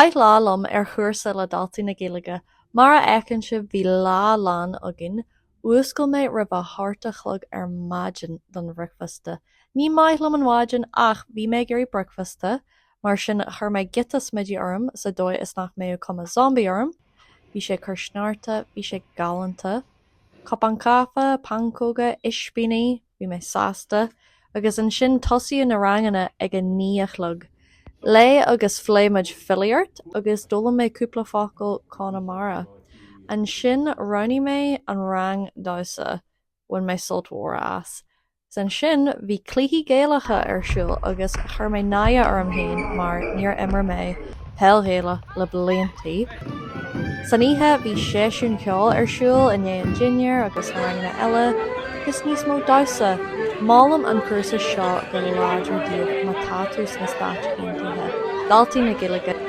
Maith lá liom ar chúrsa le Daltaí na Gaeilge. Mar a fheiceann sibh bhí lá lán againn. Mhúscail mé roimh a hocht a chlog ar maidin don bhricfeasta. Ní maith liom an mhaidin ach bhí mé ag iarraidh bricfeasta, mar sin chuir mé giota smididh orm sa dóigh is nach mbeadh cuma zombie orm. Bhí sé ag cur sneachta, bhí sé galánta. Cupán caife, pancóga, ispíní, bhí mé sásta. Agus ansin tosaíodh na ranganna ag a 9 a chlog. Léigh agus phléigh muid filíocht agus d'fhoghlaim mé cúpla focal Conamara. Ansin roghnaigh mé an rang damhsa. Bhain mé sult mhór as. 'S ansin bhí cluichí Gaelacha ar siúl agus chuir mé náire orm féin mar níor imir mé peil Ghaelach le bliantaí. San oíche bhí seisiún ceoil ar siúl i ndiaidh an dinnéir agus na ranganna eile agus níos mó damhsa. Molaim an cúrsa seo go láidir daoibh má tá tú sna Stáit Aontaithe. Daltaí na Gaeilge.